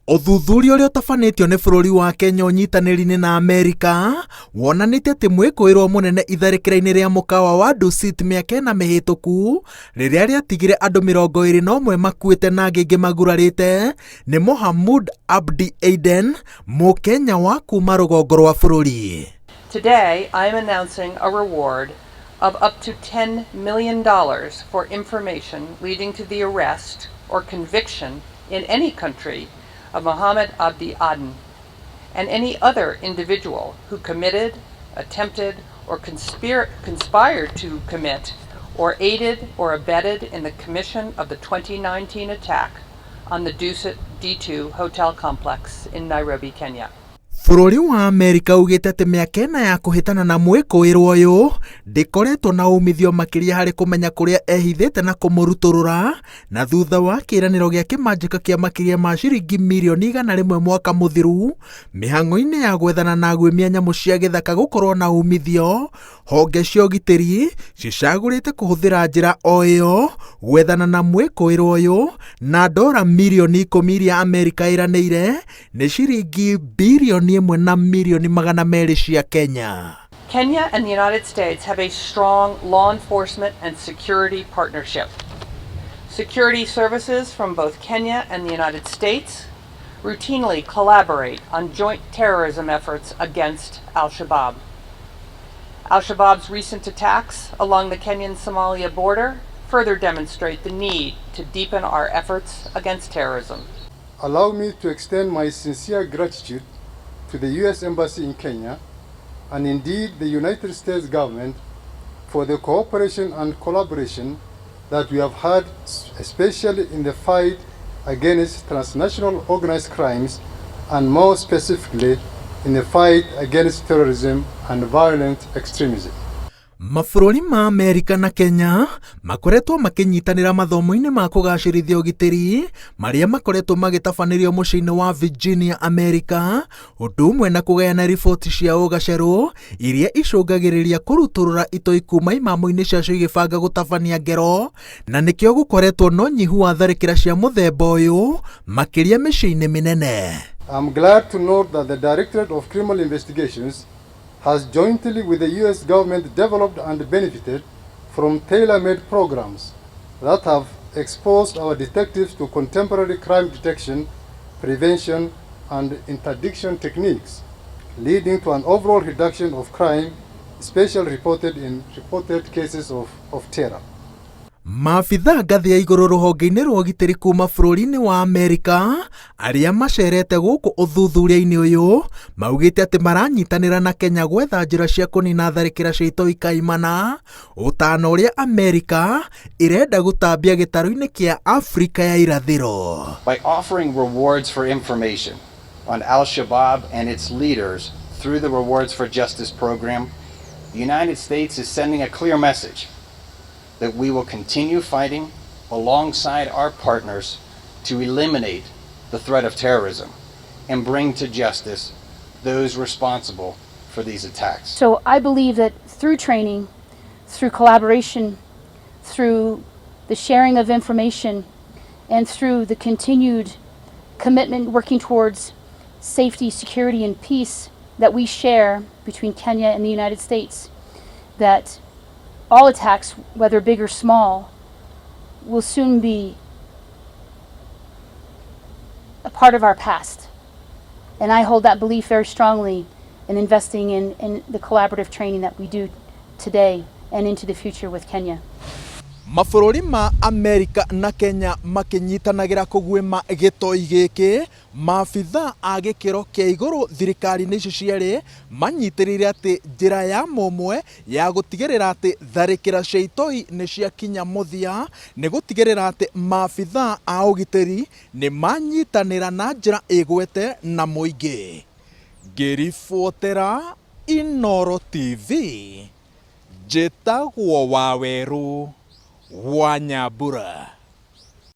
Ũthuthuria ũrĩa ũtabanĩtio nĩ bũrũri wa Kenya ũnyitanĩri-inĩ na Amerika wonanĩtie atĩ mwĩkũĩrwo mũnene itharĩkĩra-inĩ rĩa mũkawa wa Dusit mĩaka ĩna mĩhĩtũku rĩrĩa rĩatigire andũ 21 makuĩte na angĩ aingĩ magurarĩte nĩ Mohamud Abdi Aden, Mũkenya wa kuma rũgongo rwa bũrũri. Today, I am announcing a reward of up to $10 million for information leading to the arrest or conviction in any country of Mohammed Abdi Aden and any other individual who committed, attempted, or conspired to commit or aided or abetted in the commission of the 2019 attack on the Dusit D2 hotel complex in Nairobi, Kenya. Bũrũri wa Amerika ugĩte atĩ mĩaka ĩna ya kũhĩtana na mwĩkũĩrwo ũyũ ndĩkoretwo na umithio makĩria harĩ kũmenya kũrĩa ehithĩte na kũmũrutũrũra, na thutha wa kĩĩranĩro gĩa kĩmanjĩka kĩa makĩria ma ciringi mirioni 100 mwaka mũthiru mĩhang'o-inĩ ya gwethana na aguĩmi a nyamũ cia gĩthaka gũkorwo na umithio, honge cia ũgitĩri cicagũrĩte kũhũthĩra njĩra o ĩyo gwethana na mwĩkũĩrwo ũyũ na ndora mirioni 10 iria Amerika ĩranĩire nĩ ciringi birioni 1 na mirioni 200 cia Kenya. Kenya and the United States have a strong law enforcement and security partnership. Security services from both Kenya and the United States routinely collaborate on joint terrorism efforts against Al Shabaab. Al Shabaab's recent attacks along the Kenyan Somalia border further demonstrate the need to deepen our efforts against terrorism. Allow me to extend my sincere gratitude to the U.S. Embassy in Kenya and indeed the United States government for the cooperation and collaboration that we have had, especially in the fight against transnational organized crimes and more specifically in the fight against terrorism and violent extremism. Mabũrũri ma Amerika na Kenya makoretwo makĩnyitanĩra mathomo-inĩ ma kũgacĩrithia ũgitĩri marĩa makoretwo magĩtabanĩrio mũciĩ-inĩ wa Virginia, Amerika, ũndũ ũmwe na kũgayana riboti cia ũgacerũ iria icũngagĩrĩria kũrutũrũra itoi kuma imamo-inĩ ciacio igĩbanga gũtabania ngero, na nĩkĩo gũkoretwo na ũnyihu wa tharĩkĩra cia mũthemba ũyũ makĩria mĩciĩ-inĩ mĩnene. I'm glad to note that the Directorate of Criminal Investigations has jointly with the US government developed and benefited from tailor-made programs that have exposed our detectives to contemporary crime detection, prevention, and interdiction techniques, leading to an overall reduction of crime, especially reported in reported cases of terror. Maabithaa ngathĩ ya igũrũ rũhonge-inĩ rwa ũgitĩri kuma bũrũri-inĩ wa Amerika arĩa macerete gũkũ ũthuthuria-inĩ ũyũ maugĩte atĩ maranyitanĩra na Kenya gwetha njĩra cia kũnina tharĩkĩra cia itoi kaimana, ũtana ũrĩa Amerika ĩrenda gũtambia gĩtarũ-inĩ kĩa Afrika ya irathĩro. By offering rewards for information on Al Shabaab and its leaders through the Rewards for Justice program, the United States is sending a clear message that we will continue fighting alongside our partners to eliminate the threat of terrorism and bring to justice those responsible for these attacks. So I believe that through training, through collaboration, through the sharing of information, and through the continued commitment working towards safety, security, and peace that we share between Kenya and the United States, that all attacks, whether big or small, will soon be a part of our past. And I hold that belief very strongly in investing in the collaborative training that we do today and into the future with Kenya. Mabũrũri ma Amerika na Kenya makĩnyitanagĩra kũguĩma gĩtoi gĩkĩ, maabithaa a gĩkĩro kĩa igũrũ thirikari-inĩ icio cierĩ manyitĩrĩire atĩ njĩra ya mũmwe ya gũtigĩrĩra atĩ tharĩkĩra cia itoi nĩ ciakinya mũthia nĩ gũtigĩrĩra atĩ maabithaa a ũgitĩri nĩ manyitanĩra na njĩra ĩgwete na mũingĩ. Ngĩribotera Inooro TV, njĩtagwo Wawerũ wa Nyambura.